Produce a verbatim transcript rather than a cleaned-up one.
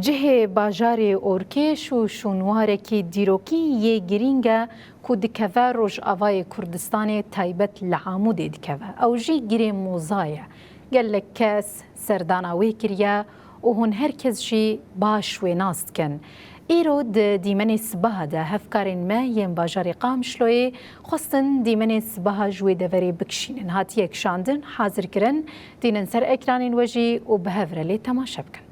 Cihê bajarê Orkêş û şûnwarekî dîrokî yê girîng e ku dikeve Rojavayê Kurdistanê, taybet li Amûdê dikeve. Ew jî girê moza ye. Gelek kes serdana wê kiriye û hûn her kes jî baş wê nas dikin. Îro di dîmenê sibaha de hevkarên me yên bajarê Qamişloyê xwestin dîmenê sibaha ji wê deverê bikişînin. Hatiye kişandin, hazir kirin, tînin ser ekranên we jî û bi hev re lê temaşe bikin.